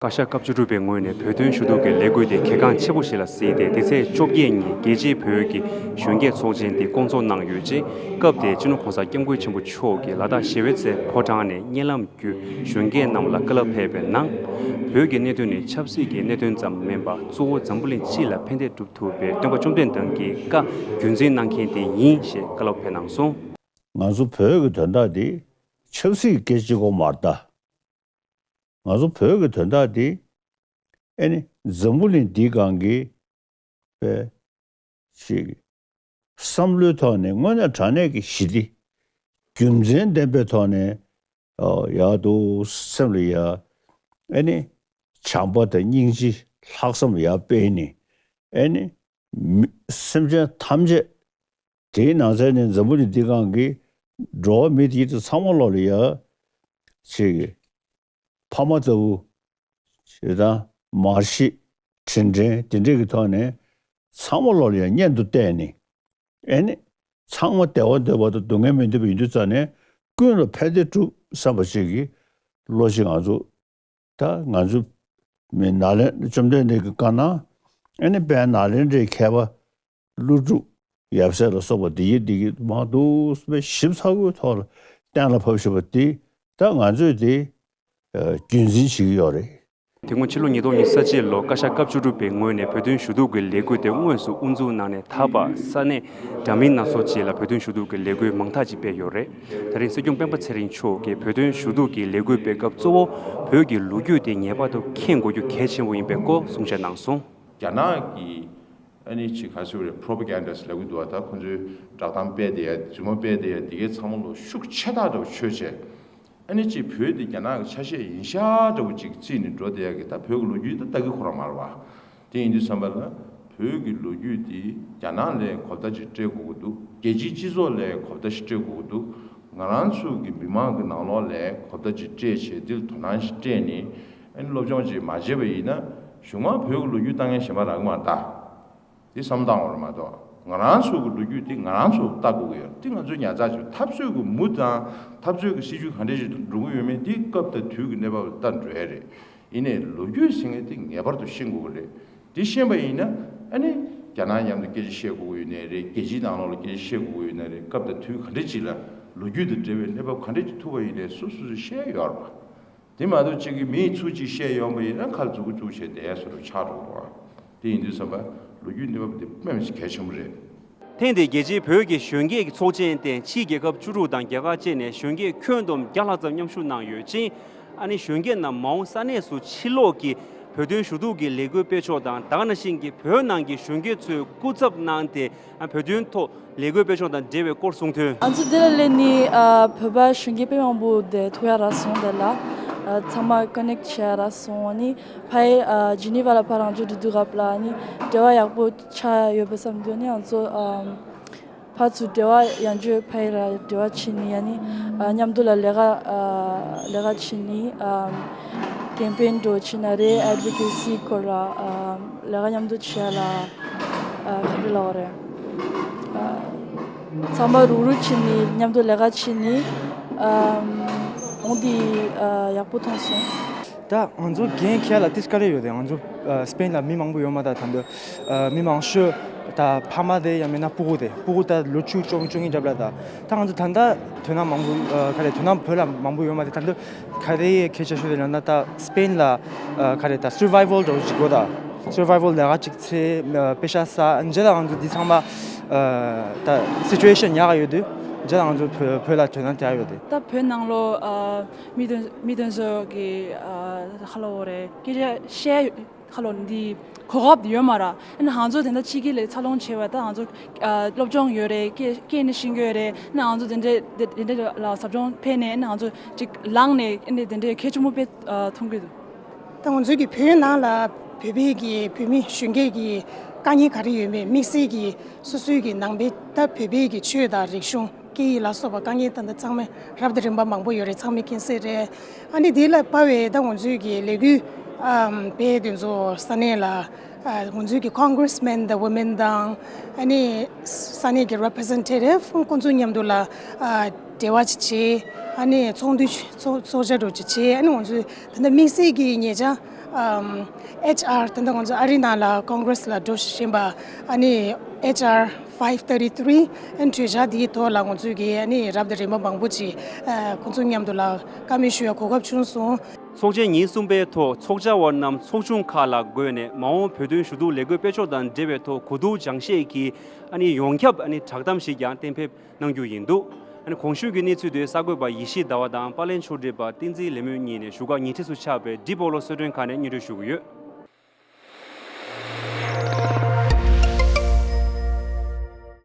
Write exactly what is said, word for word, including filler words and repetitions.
བཀའ་ཤག་སྐབས་བཅུ་དྲུག་པའི་ངོས་ནས་བོད་དོན་ཞུ་གཏུག་གི་ལས་འགུལ་དེ་གལ་འགངས་ཆེ་པོ་ཞིག་ལ་གཟིགས་ཏེ། དེ་ཚེས་བཅོ་བརྒྱད་ཉིན་རྒྱལ་སྤྱིའི་བོད་ཀྱི་གཞོན་སྐྱེས་ཚོགས་ཆེན་དེ་བསྐོང་ཚོགས་གནང་ཡོད་ཅིང་། སྐབས་དེར་སྤྱི་ནོར་༸གོང་ས་༸སྐྱབས་མགོན་ཆེན་པོ་མཆོག་གིས་ལ་དྭགས་ཞེ་བོད་ཚལ་ཕོ་བྲང་ནས་བརྙན་ལམ་བརྒྱུད་གཞོན་སྐྱེས་རྣམས་ལ་བཀའ་སློབ་ཕེབས་པའི་ནང་། བོད་ཀྱི་གནད་དོན་ནི་ཆབ་སྲིད་ཀྱི་གནད་དོན་ཙམ་མིན་པར། གཙོ་བོ་འཛམ་བུ་གླིང་སྤྱི་ལ་ཕན་བདེ་སྒྲུབ་ཐུབ་པའི་སྟོན་པ་བཅོམ་ལྡན་འདས་ཀྱི་བཀའ་རྒྱུད་འཛིན་གནང་མཁན་དེ་ཡིན་ཞེས་བཀའ་སློབ་ཕེབས་གནང་སོང་། ང་ཚོ་བོད་ཀྱི་དོན་དག་འདི་ཆབ་སྲིད་སྐད་ཆ་གཅིག་པོ་མ་རེད་ད། ང་ཚོ་བོད་ཀྱི་དོན་དག་འདི་ཨེ་ནི་འཛམ་བུ་གླིང་འདིའི་སྒང་གི་པའི་ཞིག་བསམ་བློའི་ཐོག་ནས་དངོས་གནས་དྲང་གནས་ཀྱི་ཞི་བདེ་རྒྱུ་མཚན་ལྡན་པའི་ཐོག་ནས་ཡག་འདུག་སེམས་ལ་ཡ་ཨེ་ནི་བྱམས་པ་དང་སྙིང་རྗེ་ལྷག་བསམ་ཡར་སྤེལ་ནས་ཨེ་ནི་མི་སེམས་ཅན་ཐམས་ཅད། དེའི་ནང་ཚན་ནས་འཛམ་བུ་གླིང་འདི་སྒང་གི་འགྲོ་བ་མི་དེ་ཚོ་ཚང་མ་ལོག་ལ་ཡ་ཆེ་གི་ཕ་མ་ལྟ་བུ་ཞེ་དང་མར་ཤེས་དྲིན་དྲན་དེ་འདྲས་ཀྱི་ཐོག་ནས་ཚང་མ་ལོག་ལ་ཡ་གཉེན་དུ་བལྟས་ནས་ཨེ་ནི་ཚང་མ་བདེ་བ་འདོད་པ་དང་སྡུག་བསྔལ་མི་འདོད་པ་ཡིན་དུས་ཙང་ནས་ཀུན་ལ་ཕན་བདེ་སྒྲུབ་བསམ་པ་ཞིག་གི་བློ་ཞིག་ང་ཚོ་ད་ང་ཚོ་མི་ནཱ་ལེན་བཅོམ་ལྡན་འདས་ཀྱི་བཀའ་གནང་ཨེ་ནི་དཔལ་ནཱ་ལེནྡྲའི་མཁས་པ་ཀླུ་སྒྲུབ་ཡབ་སྲས་ལ་སོགས་པ་འདི་ཡི་འདི་གི་མང་དུ་སྦེ་ཞིབ་ཚགས་པོའི་ཐོག་ལ་གཏན་ལ་ཕབ་བཞག་པ་འདི་ད་ང་ཚོས་དེ་རྒྱུན་འཛིན་བྱེད་ཀྱི་ཡོད་རེད། དེ་སྔོན་ཕྱི་ལོ་ཉིས་སྟོང་ཉི་ཤུ་རྩ་གཅིག་ལོ་བཀའ་ཤག་སྐབས་བཅུ་དྲུག་པའི་ངོས་ནས་བོད་དོན་ཞུ་གཏུག་གི་ལས་འགུལ་དེ་དངོས་སུ་དབུ་འཛུགས་གནང་ནས་ད་བར་ས་གནས་འདྲ་མིན་སྣ་ཚོགས་ཅིག་ལ་བོད་དོན་ཞུ་གཏུག་གི་ལས་འགུལ་མང་དག་ཅིག་སྤེལ་ཡོད་རེད། དེ་རིང་སྲིད་སྐྱོང་སྤེན་པ་ཚེ་རིང་མཆོག་གིས་བོད་དོན་ཞུ་གཏུག་གི་ལས་འགུལ་སྤེལ་སྐབས་གཙོ་བོ་བོད་ཀྱི་ལོ་རྒྱུས་དེ་ངེས་པར་དུ་མཁྱེན་དགོས་རྒྱུ་གལ་ཆེན་པོ་ཡིན་པའི་སྐོར་གསུང་བཤད་གནང་སོང་། རྒྱ་ནག་གི་ཨ་ནི་ཅིག་ག་ཟེར་བ་རེད། པྲོ་པ་གན་ཌ་ཟེར་ལབ་ཀྱི་འདུག་བ། ད་ཁོ་ཚོའི་བསྒྲགས་གཏམ་སྤེལ་བསྡད་ཡ་རྫུན་མ་སྤེལ་བསྡད་ཡ་འདི་གའི་ཚང་མ་ལོ་ཤུགས་ཆེ་ཐག་འདྲ་བོ་ཆོད་བྱས། ཨ་ནི་ཅིག་བོད་འདི་རྒྱ་ནག་གི་ཆ་ཤས་ཡིན་ཤག་འདྲ་བོ་ཅིག་བརྩིས་ནས་འགྲོ་བསྡད་ཡ་གི་ད་བོད་ཀྱི་ལོ་རྒྱུས་ད་ལྟ་གི་ཁོ་རང་མ་རེད་བ། དེ་ཡིན་དུས་ཙམ་པ་ལ་བོད་ཀྱི་ལོ་རྒྱུས་འདི་རྒྱ་ནག་ལ་གོ་བརྡ་ཅིག་སྤྲད་དགོས་ཀྱི་འདུག་རྒྱལ་སྤྱིའི་སྤྱི་ཚོགས་ལ་གོ་བརྡ་ཞིག་སྤྲད་དགོས་ཀྱི་འདུག་ང་རང་ཚོ་གི་མི་མང་གི་ནང་ལོགས་ལ་གོ་བརྡ་ཅིག་སྤྲད་བྱས་འདི་ལ་དོ་སྣང་ཞིག་སྤྲད་ནས་ཨ་ནི་སློབ་སྦྱོང་ཅིག་མ་བྱས་པ་ཡིན་ན་གཞུག་མ་བོད་ཀྱི་ལོ་རྒྱུས་ལྟ་མཁན་གཞན་པ་རག་གི་མ་རེད་ད། དེ་བསམ་སྟངས་འོར་མ་གཏོགས་ང་རང་ཚོ་གི་ལོ་རྒྱུས་དེ་ང་རང་ཚོ་ལྟ་དགོས་ཀྱི་ཡོད། དེ་ང་ཚོའི་ཉར་ཚགས་བྱེད་འཐབ་རྩོད་ཀྱི་མུ་དང་འཐབ་རྩོད་ཀྱི་སྲིད་ཇུས་ག་འདྲས་ཞིག་འགྲོ་གི་ཡོད་མེད་དེ་སྐབས་དང་དུས་ཀྱི་གནས་བབ་ལ་ལྟ་འགྲོ་ཡ་རེད། ཡིན་ནའི་ལོ་རྒྱུས་ཟེར་མཁན་དེ་ངེས་པར་དུ་ཤེས་དགོས་ཀྱི་རེད། དེ་ཤེས་པ་ཡིན་ན་ཨ་ནི་རྒྱ་ནག་མཉམ་དུ་སྐད་ཆ་བཤད་དགོས་ཀྱི་ཡོད་ནའི་རེད། རྒྱལ་སྤྱིའི་ནང་ལོགས་ལ་སྐད་ཆ་བཤད་དགོས་ཀྱི་ཡོད་ནའི་རེད། སྐབས་དང་དུས་ག་འདྲས་ཅིག་ལ་ལོ་རྒྱུས་དང་འབྲེལ་བའི་གནས་བབ་ག་འདྲས་ཅིག་ཐུག་པ་ཡིན་ནའི་སོ་སོ་སོས་ཤེས་ཡོད་རེད་པ། དེ་མ་གཏོགས་གཅིག་གིས་མིས་ཚུར་གཅིག་བཤད་ཡོང་བ་ཡིན་ན་ཁ་ལ་མཛུབ་གུ་བཙུགས་བྱས་བསྡད་ཡ་བཟོ་འདྲ་ཆགས་འགྲོ་གི་འདུག་བ། དེ་ཡིན་དུས་ཙམ་པ་ལོ་རྒྱུས་འདི་བབ་འདི་དཔེ་མི་སྲིད་གལ་ཆེན་པོ་རེད། ཐེངས་འདིའི་རྒྱལ་སྤྱིའི་བོད་ཀྱི་གཞོན་སྐྱེས་ཀྱི་ཚོགས་ཆེན་སྟེང་ཕྱིའི་རྒྱལ་ཁབ་བཅུ་དྲུག་དང་རྒྱ་གར་བཅས་ནས་གཞོན་སྐྱེས་ཁྱོན་བསྡོམས་བརྒྱ་ལྷག་ཙམ་མཉམ་ཞུགས་གནང་ཡོད་ཅིང་། ཨ་ནི་གཞོན་སྐྱེས་རྣམས་མ་འོངས་ས་གནས་སུ་ཕྱིར་ལོག་གིས་བོད་དོན་ཞུ་གཏུག་གི་ལས་འགུལ་སྤེལ་ཕྱོགས་དང་། ད་ག་ནང་བཞིན་གྱི་བོད་ནང་གི་གཞོན་སྐྱེས་ཚོའི་སྐུ་ཚབ་གནང་སྟེ་བོད་དོན་ཐོག་ལས་འགུལ་སྤེལ་ཕྱོགས་དང་འབྲེལ་བའི་སྐོར་གསུང་དོན། ང་ཚོ་འདི་ལ་སླེབས་ནས་ཨ་བོད་པ་གཞོན་སྐྱེས་དཔེ་མང་པོ་དེ་ཐུག་ཡ་རག་སོང་། དེ་ལ་ཨ་ཚང་མ་ཀོ་ནེག་བྱེད་ཡ་རག་སོང་། ཨ་ནི་ཕ་ཡི་ཨ་ཇི་ནི་ཝ་ལ་ཕར་རང་ཚོ་འགྲོ་དུས་སྐབས་ལ་ཨ་ནི་འབྲེལ་བ་ཡག་པོ་ཆགས་ཡོད་པ་བསམ་དུས་ནི་ང་ཚོ་ཨ་ཕར་ཚུར་འབྲེལ་བ་ཡང་བཅོས་ཕ་ཡི་ར་འབྲེལ་བ་བྱེད་ནི། ཨ་ནི་ཨ་མཉམ་དུ་ལ་ལས་ཀ་ཨ་ལས་ཀ་བྱེད་ནི། ཨ་ཀེམ་པེན་འགྲོ་བྱེད་ན་རེད། ཨེ་ཌི་ཝི་ཀེ་སི་སྐོར་ལ་ཨ་ལས་ཀ་མཉམ་དུ་བྱེད་ཡ་ལ་ཨ་ག་འདྲ་ལབ་དགོས་རེད། ཨ་ཚང་མ་རུག་རུག་བྱེད་ནི། མཉམ་དུ་ལས་ཀ་བྱེད་ནི། ཨམ་འོང་དེ་ཨ་ཡག་པོ་མཐོང་སོང་། ད་ང་ཚོ་འགན་འཁྱེར་ལ་ཏིས་དཀའ་ལས་ཡོད་དེ། ང་ཚོ་ཨ་སི་པེན་ལ་མི་མང་པོ་ཡོད་མ་ད་ད་འདི་ཨ་མི་མང་ཤོས་ད་ཕ་མ་དེ་ཡང་མིན་ན་སྤུ་གུ་དེ་སྤུ་གུ་ད་ལོ་བཅུ་བཅོ་བཅོ་ལྔ་འདྲ་པོ་ལ། ད་ད་ང་ཚོ་ད་ལྟ་དོ་སྣང་མང་པོ་ཨ་ག་རེ་དོ་སྣང་བོད་ལ་མང་པོ་ཡོད་མ་དེ། ད་འདི་ག་རེ་སྐད་ཆ་ཤོད་དེ་ལབ་ན་ད་སི་པེན་ལ་ཨ་ག་རེ་ད་སར་བའི་ཝལ་འདྲ་བོ་ཅིག་དགོས། ད་སར་བའི་ཝལ་ལས་ཀ་ཅིག་འཚོལ་ཨ་པེ་ཤ་ས་འཇལ་ལ་ང་ཚོ་འདི་ཚང་མ་ཨ་ད་སི་ཅུ་ཨེ་ཤན་ཉག་ག་ཡོད་དུས་འཇལ་ལ་ང་ཚོ་བོད་བོད་ལ་དོ་སྣང་དེ་ཡག་ཡོད་དེ། ད་བོད་ནང་ལོ་ཨ་མི་དོན་མི་དོན་ཚོ་གི་ཨ་ཧ་ལོ་རེད་སྐད་ཆ་བཤད་ཧ་ལོ་འདི་གོ་སྐབས་དེ་ཡོད་མ་ར། ཨ་ནི་ང་ཚོ་དེ་འདྲ་ཕྱི་རྒྱལ་ལ་འཚར་ལོངས་བྱས་པ་ད་ང་ཚོ་ཨ་སློབ་སྦྱོང་ཡོད་རེད། སྐད་སྐད་ནི་ཤེས་ཀྱི་ཡོད་རེད། ཨ་ནི་ང་ཚོ་དེ་འདྲ་དེ་དེ་འདྲ་ལ་ཟབ་སྦྱོང་ཕེབས་ནས་ཨ་ནི་ང་ཚོ་ཅིག་ལངས་ནས་ཨ་ནི་དེ་འདྲ་གལ་ཆེན་པོ་དཔེ་ཨ་མཐོང་གི་འདུག་ད་ང་ཚོའི་གི་བོད་ནང་ལ་བོད་པའི་གི་བོད་མི་གཞོན་སྐྱེས་ཀྱི་དཀའ་ངལ་ག་རེ་ཡོད་མེད། དམིགས་བསལ་གྱི་སོ་སོའི་གི་ནང་པའི་ད་བོད་པའི་གི་ཆོས་དང་རིག་གཞུང་སྐད་ཡིག་ལ་སོགས་པ་དཀའ་ངལ་ད་ལྟ་ཚང་མས་རབ་དང་རིམ་པ་མང་པོ་ཡོད་རེད། ཚང་མས་མཁྱེན་གསལ་རེད། ཨ་ནི་དེ་ལ་དཔག་པའི་ད་ང་ཚོའི་གི་ལས་འགུལ་ཨམ་དཔེ་དེ་ཚོ་ས་གནས་ལ་ཨ་ང་ཚོའི་གི་ཀོང་གྷི་རེ་སི་མེན་དང་ཝུ་མེན་དང་ཨ་ནི་ས་གནས་ཀྱི་རེ་པི་རི་ཟེན་ཊེ་ཊིབ་ཁོང་ཚོ་མཉམ་དུ་ལ་ཨ་འབྲེལ་བ་ཅིག་བྱས། ཨ་ནི་ཚོགས་འདུ་ཚོགས་ཚོགས་བཅར་འདྲ་ཅིག་བྱས། ཨ་ནི་ང་ཚོས་ད་ལྟ་དམིགས་བསལ་གྱི་ཉེ་ཆར་ ཨམ། ཨེཆ་ཨར་ད་ལྟ་ང་ཚོ་ཨ་རི་ནང་ལ་ཀོང་གྷི་རེས་ལ་འགྲོ་བཞིན་པ་ཨ་ནི་ཨེཆ་ཨར་ཕའིབ་ཐར་ཊི་ཐི་རི་ཨ་ནི་གྲོས་འཆར་དེའི་ཐོག་ལ་ང་ཚོས་ཀྱི་ཨ་ནི་རབ་དང་རིམ་པ་མང་པོ་ཅིག་ཨ་ཁོང་ཚོ་མཉམ་དུ་ལ་བཀའ་མོལ་ཞུ་ཡ་གོ་སྐབས་བྱུང་སོང་། ཚོགས་ཆེན་ཉིན་གསུམ་པའི་ཐོག་ཚོགས་བཅར་བ་རྣམས་ཚོགས་ཆུང་ཁག་ལ་བགོས་ནས་མ་འོངས་བོད་དོན་ཞུ་གཏུག་ལས་འགུལ་སྤེལ་ཕྱོགས་དང་འབྲེལ་བའི་ཐོག་གོ་བསྡུར་སྦྱང་བཤད་ཀྱི་ཨ་ནི་ཡོངས་ཁྱབ་ཨ་ནི་བསྒྲགས་གཏམ་ཞིག་ཀྱང་གཏན་འབེབས་གནང་རྒྱུ་ཡིན་འདུག་ཨ་ནི་གོང་ཞུས་ཀྱི་གནས་ཚུལ་དེ་གསར་འགོད་པ་ཡེ་ཤེས་ཟླ་བ་དང་པར་ལེན་ཕྱོགས་སྒྲིག་པ་བསྟན་འཛིན་ལེགས་སྨོན་གཉིས་ནས་བཞུགས་སྒར་ཉི་ཁྲི་སུ་ཆགས་པའི་ཌི་པོ་ལོ་གསོལ་མགྲོན་ཁང་ནས་སྙན་སྒྲོན་ཞུ་གི་ཡོད།